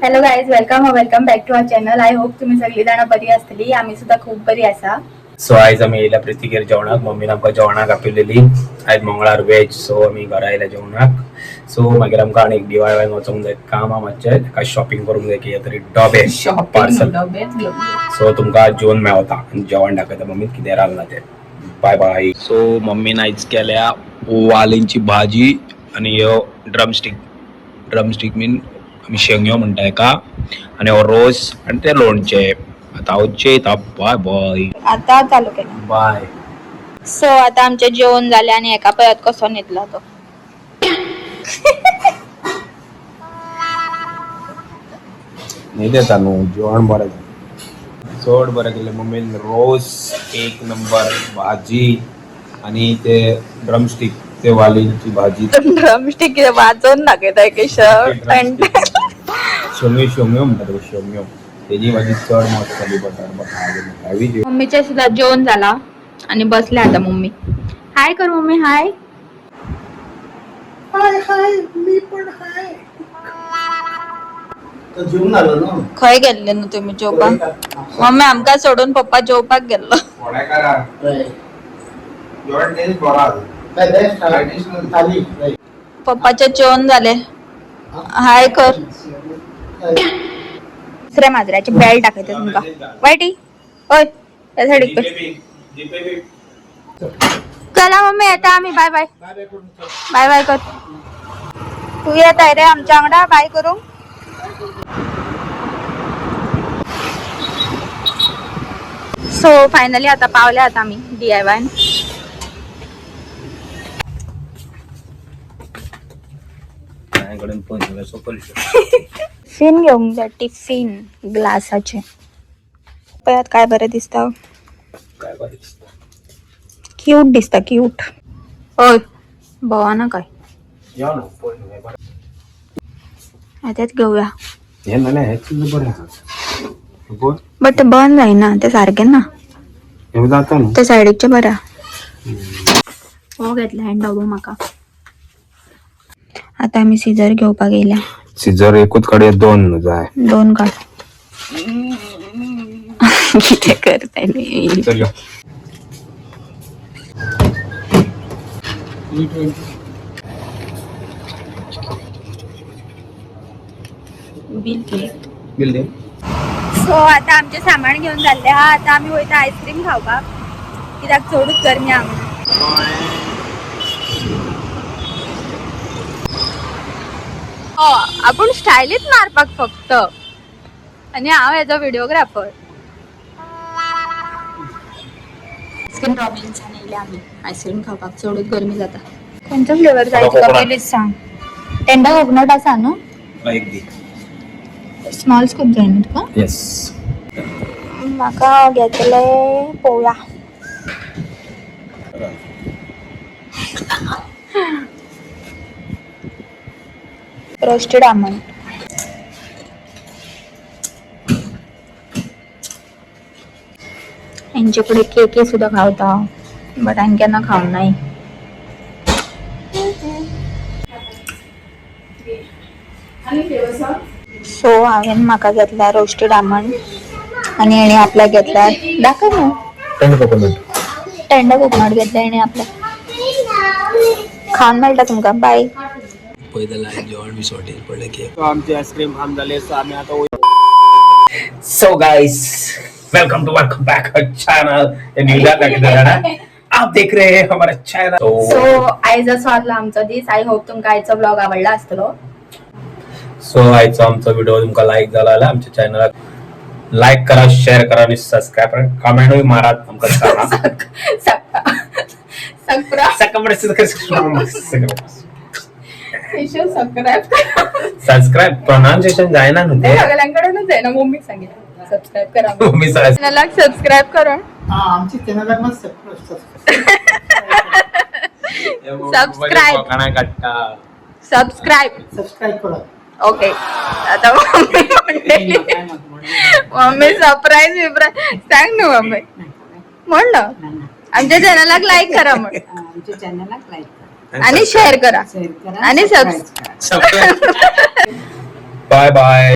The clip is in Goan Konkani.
Hello guys, welcome welcome back to our channel. I hope तुम्ही सगळी जाण बरी असतली. आम्ही सुद्धा खूप बरी आसा. सो आयज आमी येयला प्रितीगेर जेवणाक. मम्मीन आमकां जेवणाक आपयलेली. आयज मंगळार वेज, सो आमी घरा येयल्या जेवणाक. सो मागीर आमकां आनी डीआयवाय वचोंक जाय, काम आहा मातशें. ताका शॉपिंग करूंक जाय कितें तरी डबे पार्सल. डबेच घेवन. सो तुमकां जेवन मेवता आनी जेवण दाखयता मम्मीन कितें रांदलां तें. Bye bye. सो मम्मीन आयज केल्या वालींची भाजी आनी ह्यो ड्रमस्टीक. ड्रमस्टीक मीन आमी शेंग्यो म्हणटा हेका. आनी हो रोस आनी ते लोणचें. आतां हांव जेयता. बाय बाय. आता चालू केलं. बाय. सो आता आमचे जेवण झाले आणि एका पयात कसो न्हिदला तो. न्हीद येता न्हू. जेवण बरें जालें, चड बरें केलें मम्मीन. रोस एक नंबर, भाजी आनी ते ड्रमस्टीक, ते वालींची भाजी. ड्रमस्टीक कितें वाजोवन दाखयता केशव? शोम्यो, शोम्यो म्हणटा तुका, शोम्यो. तेजी भाजी चड मस्त जाली. Butter butter. मम्मीचे सुद्धा जेवण झाला आणि बसले आता. मम्मी, हाय कर. मम्मी, हाय. हाय हाय, मी पण हाय. तर जेवून आलो ना. खंय गेल्ले न्हू तुम्ही जेवपाक? मम्मी, आमकां सोडून पप्पा जेवपाक गेल्लो. पप्पाचे जेवण झाले. हाय कर. दुसऱ्या माजराचे बेल्ट दाखयते तुमका. वायटी, ओय, त्या साईडीक कर. चला मम्मी, येता आम्ही. बाय बाय, बाय बाय कर. तू येत आहे रे आमच्या वांगडा बाय करूंक? सो फायनली आता पावले आता आमी डीआयवाय. माझ्याकडून पण सोपल. टिफिन घेवंक जाय, टिफिन ग्लासाचे. पळयात काय बरें दिसता. काय बरें दिसता? क्यूट दिसता, क्यूट. ओय, भोवाना काय? या न्हू पळय न्हू, हें बरें. आतांच घेवया. हें नाल्यार हें सुद्दां बरें आसा पळय. बट ते बंद जायना, ते सारकें ना. हें जाता न्हू. ते सायडीकचे बरं. हो, घेतला हांवें डबो म्हाका. आता आमी सिजर घेवपाक येयल्या. सिजर एकूच काडया, दोन न्हू जाय? दोन काड. कितें करतली? चल यो. बिल. बिल दे. सो आता आमचे सामान घेवन जाल्ले आहा. आता आमी वयता आयस्क्रीम खावपाक, कित्याक चडूच गरमी आहा म्हणून. हो, आपूण स्टायलीच मारपाक फक्त आणि हांव हेजो व्हिडिओग्राफर. आयस्क्रीम रॉबिन्सन येयले आमी आयस्क्रीम खावपाक, चडूच गरमी जाता. खंयचो फ्लेवर जाय तुका? कोकोनट. पयलीच सांग. टेंडर कोकोनट आसा न्हू? एक दी. स्मॉल स्कूप जाय न्हू तुका? येस. म्हाका घेतले पोवया. Roasted almond. हेंच्याकडे केक सुद्धा खावता, बट हांवें केन्ना खावंक नाही. सो हांवें म्हाका घेतला रोस्टेड आमंड आणि हेणे आपल्याक घेतला, दाखय न्हू. Tender coconut. टेंडर कोकोनट घेतला हेणे आपल्याक. खावन मेळटा तुमकां. बाय. पयलीं जेवण बी शॉर्टेज पडलें की आमची आयस्क्रीम खावन जाले. सो आमी आतां, so guys, welcome to welcome back channel. आप देख रहे हैं हमारा चॅनल. सो आयज असो आसलो आमचो दीस. I hope तुमकां आयचो ब्लॉग आवडला आसतलो. सो आयचो आमचो व्हिडिओ तुमकां लायक जाला जाल्यार आमच्या चॅनलाक लायक करा, शेअर करा आणि सबस्क्राईब करा. कमेंटूय मारात आमकां सांगा. सबस्क्राईब. सबस्क्राईब प्रोनाउन्सिएशन जायना न्हू ते. सगळ्यांकडेनच आहे ना. मम्मीक सांगितलं सबस्क्राईब करा. मम्मी. चॅनलाक सबस्क्राईब करा. आमची चॅनलाक मस्त. Subscribe. काडटा. सबस्क्राईब. सबस्क्राईब करा. ओके, आता मम्मी म्हणलेली, मम्मी सरप्राईज बिप्राईज सांग ना. मम्मी, म्हण ना, आमच्या चॅनलाक लाईक करा म्हण. आमच्या चॅनलाक लाईक करा. आणि शेअर करा. शेअर करा आणि सबस्क्राईब करा. Bye bye.